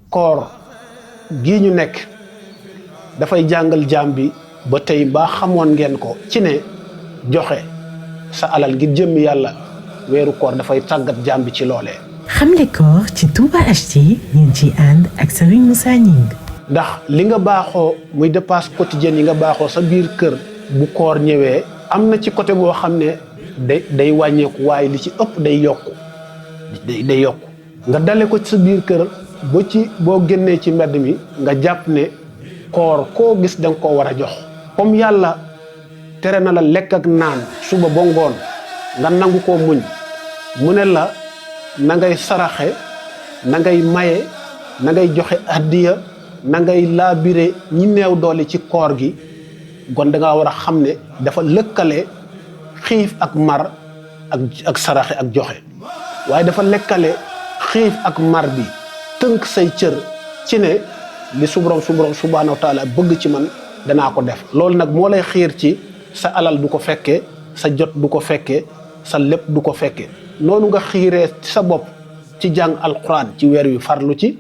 koor gii ñu nekk dafay jàngal jaam bi ba tey mbaa xamoon ngeen ko ci ne joxe sa alal ngir jëmmi yàlla weeru koor dafay tàggat jaam bi ci loolee. Xamle koor ci Touba HD ngeen ci ànd ak Serigne Moussa Gningue. ndax li nga baaxoo muy dépense quotidienne yi nga baaxoo sa biir kër bu koor ñëwee am na ci côté boo xam ne day wàññeeku waaye li ci ëpp day yokku day yokku nga dale ko ci sa biir kër ba ci boo génnee ci mbedd mi nga jàpp ne koor koo gis da nga koo war a jox comme yàlla tere na la lekk ak naan suba ba ngoon nga nangu koo muñ mu ne la na ngay saraxe na ngay maye na ngay joxe addiya na ngay laabire ñi neew doole ci koor gi kon da ngaa war a xam ne dafa lëkkale xiif ak mar ak saraxe ak joxe waaye dafa lëkkale xiif ak mar bi tënk say cër ci ne li suborom subhanahu wa taala bëgg ci man danaa ko def loolu nag moo lay xiir ci sa alal du ko fekkee sa jot du ko fekkee sa lépp du ko fekkee noonu nga xiiree sa bopp ci jàng alquran ci weer wi farlu ci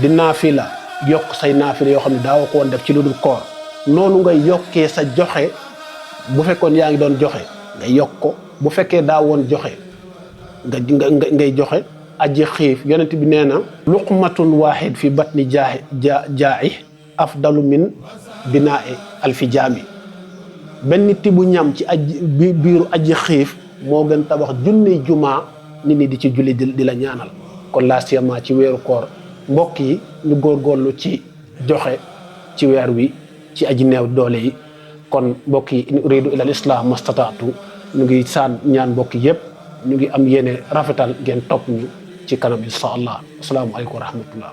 di naafila yokk say naafila yoo xam ne daawoo ko woon def ci lu dul koor noonu nga yokkee sa joxe bu fekkoon yaa ngi doon joxe nga yokk ko bu fekkee daa woon joxe ngay joxe aji xiif yonent bi nee na luqmatun waahid fi batni jaa'i afdalu min binaa'i alfi jaami benn tibu ñam ci biiru aji xiif moo gën tabax junni jumaa nit ñi di ci julli di la ñaanal kon laa siyama ci weeru koor mbokk yi ñu góorgóorlu ci joxe ci weer wi ci aji neew doole yi kon mbokk yi in uridu ila al islam mastataatu ñu ngi saan ñaan mbokk yëpp ñu ngi am yéene rafetal ngeen topp ñu ci kanam insha allah assalaamu aleykum wa rahmatullah